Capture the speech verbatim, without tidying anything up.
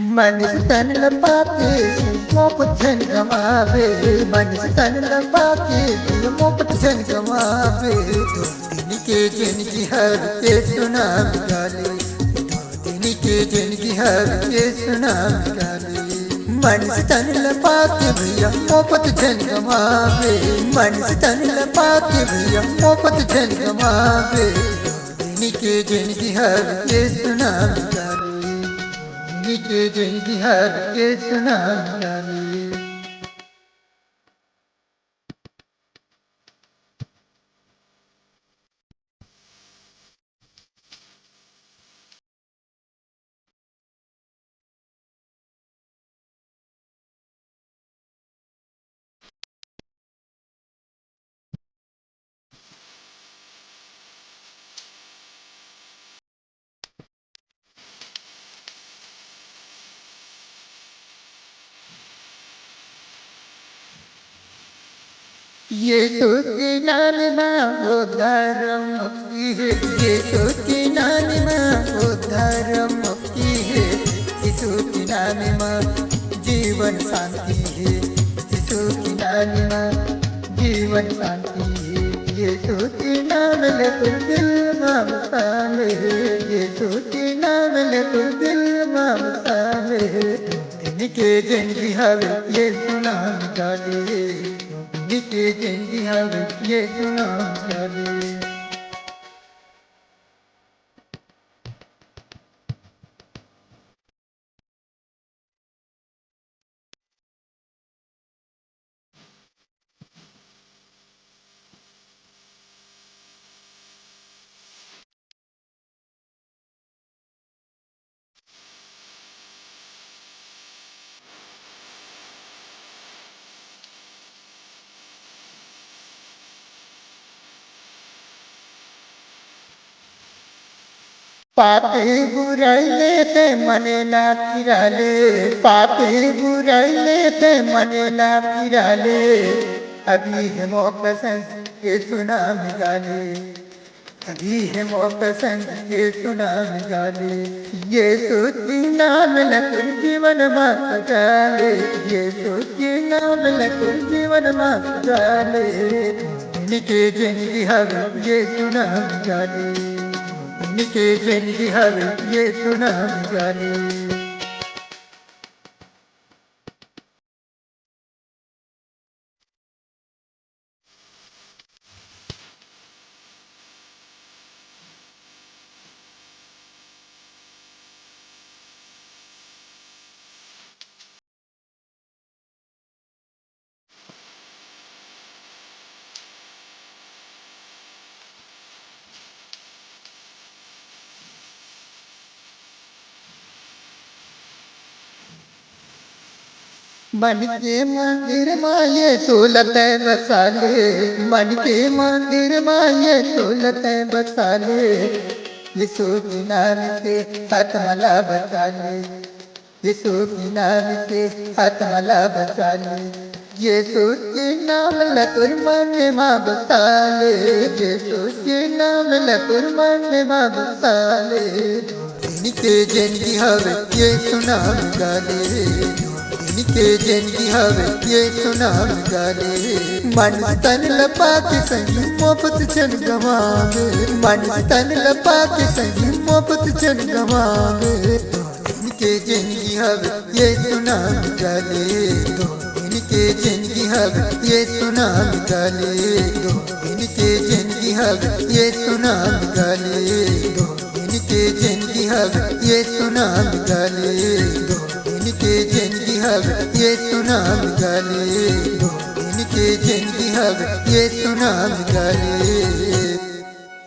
मनुष्य तन ल पाके मोह पत झन गमावे, मनुष्य तन ल पाके मोह पत झन गमावे। दो दिन के जिनगी हर के सुनाम गाले, दो दिन के जिनगी हर के सुनाम गाले। मनुष्य तन ल पाके भैया मोह पत झन गमावे, मनुष्य तन ल पाके भैया मोह पत झन गमावे। दो दिन के जिनगी हर के सुनाम गाले, दो दिन के जिनगी हर के सुनाम गाले। यीशु के नाम म उद्धार मुक्ति हे, यीशु के नाम म उद्धार मुक्ति हे, यीशु के नाम म जीवन शांति हे, यीशु के नाम म जीवन शांति हे, यीशु के नाम ले तोर दिल म बसा ले, यीशु के नाम ले तोर दिल म बसा ले। दो दिन के जिनगी हवे यीशु नाम गाले, दो दिन के जिनगी हवे यीशु नाम गाले। पापी बुराई ले ते मने ला फिरा ले, पापी बुराई ले ते मने ला फिरा ले। अभी हे मौका संग यीशु नाम गाले, अभी हे मौका संग यीशु नाम गाले। यीशु के नाम ल तोर जीवन म सजा ले, यीशु के नाम ल तोर जीवन म सजा ले। दो दिन के जिनगी हवे यीशु नाम गाले, दो दिन के जिनगी हवे यीशु नाम गाले। मन के मंदिर म यीशु ल तैं बसा ले, मन के मंदिर म यीशु ल तैं बसा ले। यीशु के नाम से आत्मा ला बचा ले, यीशु के नाम से आत्मा ला बचा ले। यीशु के नाम ल तोर मन म बसा ले, यीशु के नाम ल तोर मन म बसा ले। दो दिन के जिनगी हवे यीशु नाम गाले, दो दिन के जिनगी हवे यीशु नाम गाले। मनुष्य तन ल पाके संगी मोह पत झन गमावे, मनुष्य तन ल पाके संगी मोह पत झन गमावे। दो दिन के जिनगी हवे यीशु नाम गाले, दो दिन के जिनगी हवे यीशु नाम गाले, दो दिन के जिनगी हवे यीशु नाम गाले, दो दिन के जिनगी हवे यीशु नाम गाले, दो दिन के जिनगी हवे यीशु नाम गाले, दो दिन के जिनगी हवे यीशु नाम गाले।